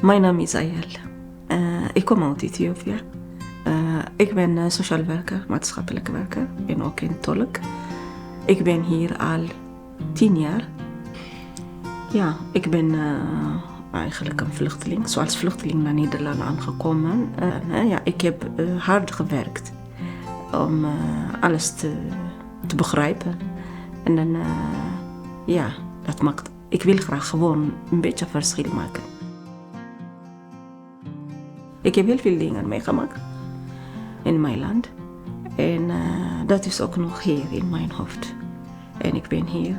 Mijn naam is Ayel. Ik kom uit Ethiopië. Ik ben sociaal werker, maatschappelijk werker en ook een tolk. Ik ben hier al 10 jaar. Ja, ik ben eigenlijk een vluchteling, zoals vluchteling naar Nederland aangekomen. Ja, ik heb hard gewerkt om alles te begrijpen. En dan, ja, dat maakt. Ik wil graag gewoon een beetje verschil maken. Ik heb heel veel dingen meegemaakt in mijn land. En dat is ook nog hier in mijn hoofd. En ik ben hier.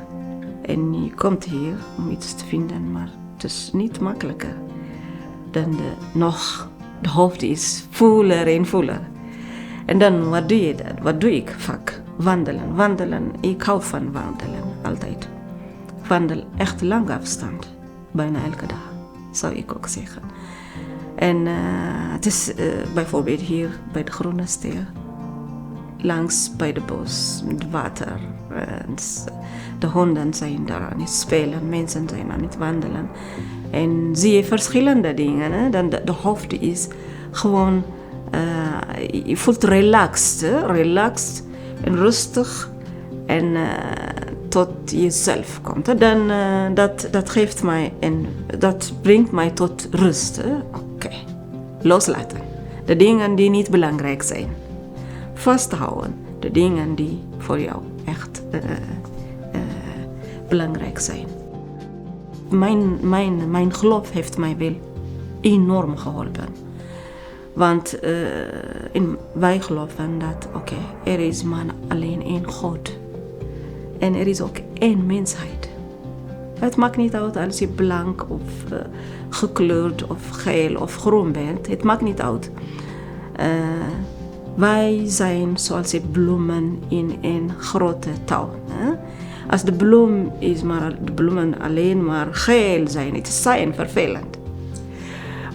En je komt hier om iets te vinden, maar het is niet makkelijker dan de, nog, de hoofd is voller en voller. En dan, wat doe je dan? Wat doe ik vaak? Wandelen, wandelen. Ik hou van wandelen, altijd. Ik wandel echt lang afstand. Bijna elke dag, zou ik ook zeggen. En het is bijvoorbeeld hier bij de Groene Ster. Langs bij de bos, het water. En de honden zijn daar aan het spelen, mensen zijn aan het wandelen. En zie je verschillende dingen. Hè? Dan de hoofd is gewoon, je voelt relaxed, hè? Relaxed en rustig. En tot jezelf komt. Hè? Dan, dat geeft mij en dat brengt mij tot rust. Oké, okay. Loslaten. De dingen die niet belangrijk zijn. Vasthouden. De dingen die voor jou echt belangrijk zijn. Mijn geloof heeft mij wel enorm geholpen. Want wij geloven dat, oké, okay, er is maar alleen één God. En er is ook één mensheid. Het maakt niet uit als je blank of gekleurd of geel of groen bent. Het maakt niet uit. Wij zijn zoals de bloemen in een grote tuin. Hè? Als de bloem is maar, de bloemen alleen maar geel zijn, het is saai en vervelend.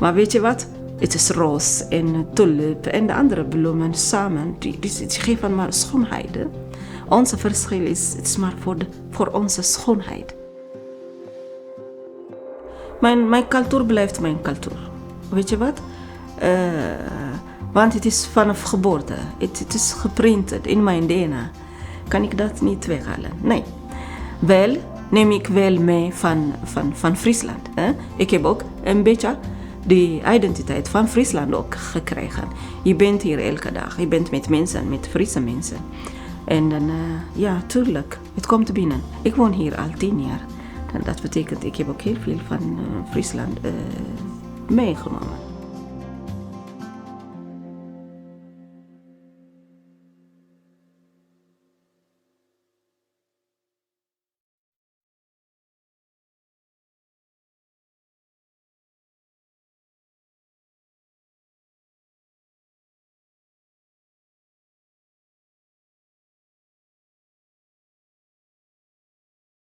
Maar weet je wat? Het is roos en tulp en de andere bloemen samen, die geven maar schoonheid. Hè? Onze verschil is, het is maar voor onze schoonheid. Mijn cultuur blijft mijn cultuur. Weet je wat? Want het is vanaf geboorte. Het is geprintet in mijn DNA. Kan ik dat niet weghalen? Nee. Wel neem ik wel mee van Friesland. Hè? Ik heb ook een beetje die identiteit van Friesland ook gekregen. Je bent hier elke dag. Je bent met mensen, met Friese mensen. En dan, ja, tuurlijk, het komt binnen. Ik woon hier al 10 jaar. En dat betekent, ik heb ook heel veel van Friesland meegenomen.